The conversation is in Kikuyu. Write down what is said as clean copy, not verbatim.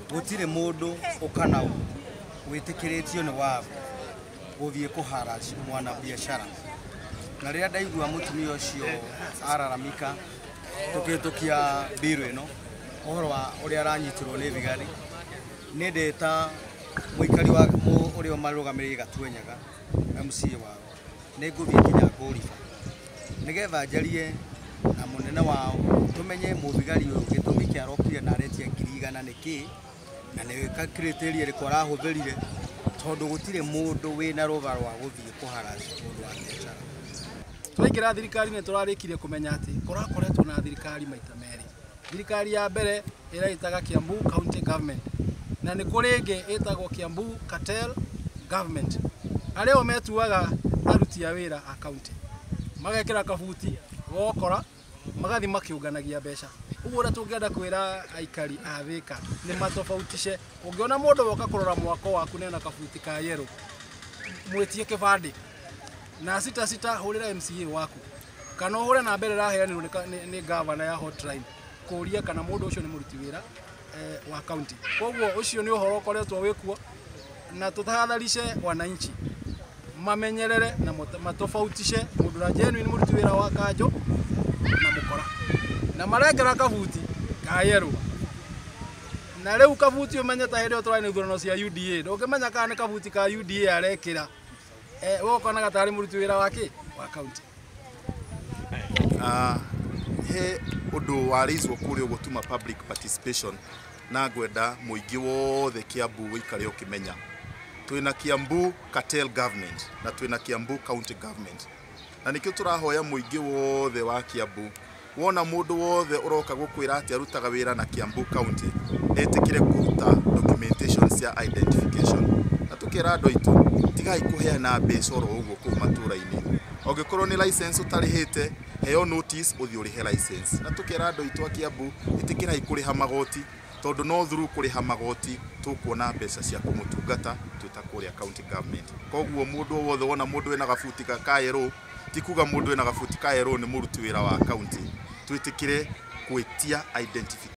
Gũtirĩ mũndũ ũkanau wĩtĩkĩrĩtio nĩ watho gũthiĩ kũhara mwana biacara. Na rĩrĩa ndaigua mũtumia ũcio araramika tũkĩhĩtũkia bill ĩno ũhoro wa ũrĩa aranyitirwo nĩ thigari, nĩ ndĩta mũikari wa ũrĩa marũgamĩrĩire Gatuenyaga MCA wao, nĩ ngũthiĩ nginya Ngũriba nĩgetha njarie na mũnene wao tũmenye mũthigari ũyũ gĩtũmi kĩa arokire na aretia 100,000 nĩ kĩ, na nĩ criteria ĩrĩkũ arahũthĩrire, tondũ gũtirĩ mũndũ wĩna rũtha rwa gũthiĩ kũharaci mũndũ wa biacara. Twaingĩra thirikari-inĩ tũrarĩkirie kũmenya atĩ kũrakoretwo na thirikari maita merĩ. Thirikari ya mbere ĩrĩa Kiambu County Government, na nĩ kũrĩ ĩngĩ ĩtagwo Kiambu Cartel Government, arĩa o metuaga aruti a wĩra a county, magekĩra kabuti gokora magathi makĩũnganagia mbeca. Ũguo ũrĩa tũngĩenda kwĩra aikari a Thika nĩ matofautice. Ũngĩona mũndũ woka kũrora mwako waku nena kabuti ka yellow, mwĩtie kĩbandĩ na sita sita, hũrĩra MCA waku kana ũhũre namba ĩrĩa ĩraheanirwo nĩ gavana ya hotline kũria kana mũndũ ũcio nĩ mũruti wĩra wa county. Koguo ũcio nĩ ũhoro ũkoretwo wĩkuo, na tũtahadharishe wananchi mamenyerere na matofautice mũndũ ũrĩa genuine mũruti wĩra wa kanjũ na mũkora, na marekera kabuti ka yellow. Na rĩu kabuti ũmenye ta hĩndĩ ĩyo tũrarĩ na ithurano cia UDA, ndũngĩmenya kana nĩ kabuti ka UDA arekĩra, we ũkonaga tarĩ mũruti wĩra wa kĩ wa county. He ũndũ warĩizwo kũrĩa ũgũtuma public participation, na ngwenda mũingĩ wothe Kiambu wĩikare ũkĩmenya twĩna Kiambu Cartel Government na twĩna Kiambu County Government, na nĩkĩo tũrahoya mũingĩ wothe wa Kiambu, wona mũndũ wothe ũroka gũkwĩra atĩ arutaga wĩra na Kiambu County etĩkĩre kũruta documentation cia identification. Na tũkera andũ aitũ tigai kũheana mbeca oro ũguo kũu matũra-inĩ. Ũngĩkorwo nĩ license ũtarĩhĩte, heo notice ũthiĩ ũrĩhe license. Na tũkera andũ aitũ a Kiambu ĩtĩkĩrai kũrĩha magoti, tondũ no through kũrĩha magoti tũkuona mbeca cia kũmũtungata twĩ ta kũrĩa county government. Koguo mũndũ o wothe wona mũndũ wĩna gabuti ka yellow, ti kuga mũndũ wĩna gabuti ka yellow nĩ mũruti wĩra wa county. Twĩtĩkĩre gwĩtia identification.